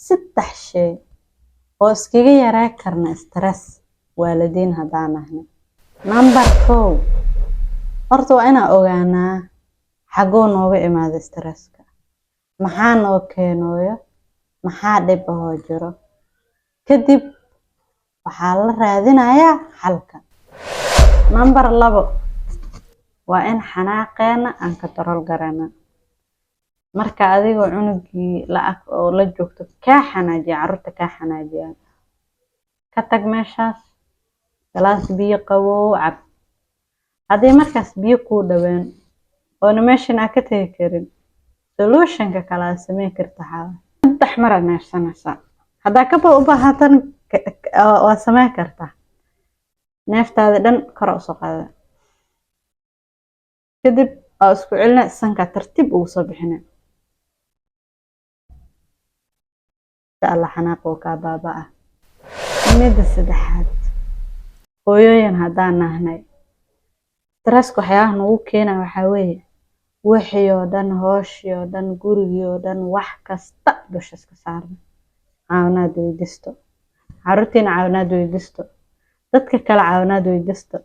Saddex shay oo iskaga yarey karna stress waalidiin haddaan nahnay. Number 1, horta waa inaan ogaanaa xagoo nooga imaada stresska, maxaa noo keenooyo, maxaa dhib ahoo jiro. Kadib waxaa la raadinayaa xalka. Number 2, waa in xanaaqeena aan control garana. Marka adigoo cunugii la ag oo la joogto kaa xanaajiya, carruurta kaa xanaajiyaan, ka tag meeshaas, galaas biyo qabow cab. Haddii markaas biyo kuu dhaween oona meeshan aa ka tagi karin, solutionka kale aad sameyn karta waxaa waaye saddex mar aad neefsanaysaa. Haddaa kaba u baahatan, waa sameyn kartaa. Neeftaada dhan kor usoo qaada, kadib waa isku celina, sankaa tartiib ugu soo bixina. Insha Allah xanaaq wuu kaa baabaa. Midda saddexaad, hooyooyin haddaan nahnay, stresska waxyaabaha nagu keenaya waxaa weeye wixii oo dhan, hooshii oo dhan, gurigii oo dhan, wax kasta dusha iska saarna. Caawinaad weydiisto carruurtiina, caawinaad weydiisto dadka kale, caawinaad weydiisto.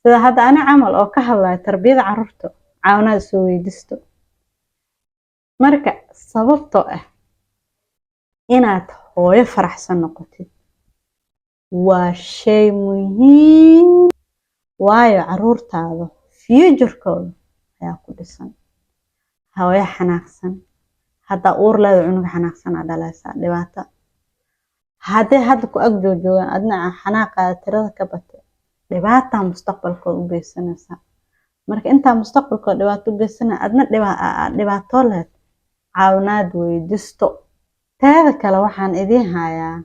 Sida hadda ani camal oo ka hadlaya tarbiyada carruurta, caawinaad soo weydiisto. Marka sababtoo ah inaad hooyo faraxsan noqotid waa shay muhiim, waayo carruurtaada future-kooda ayaa ku dhisan. Hooyo xanaaqsan haddaa uur leeda, cunug xanaaqsan aa dhalaysaa, dhibaato. Haddii hadda ku ag joojoogaan, adna xanaaqaada tirada ka batay, dhibaataa mustaqbalkooda u geysanaysaa. Marka intaa mustaqbalkooda dhibaato u geysanaya, adna dhibaato leed, caawinaad weydiisto. Teeda kale, waxaan idiin hayaa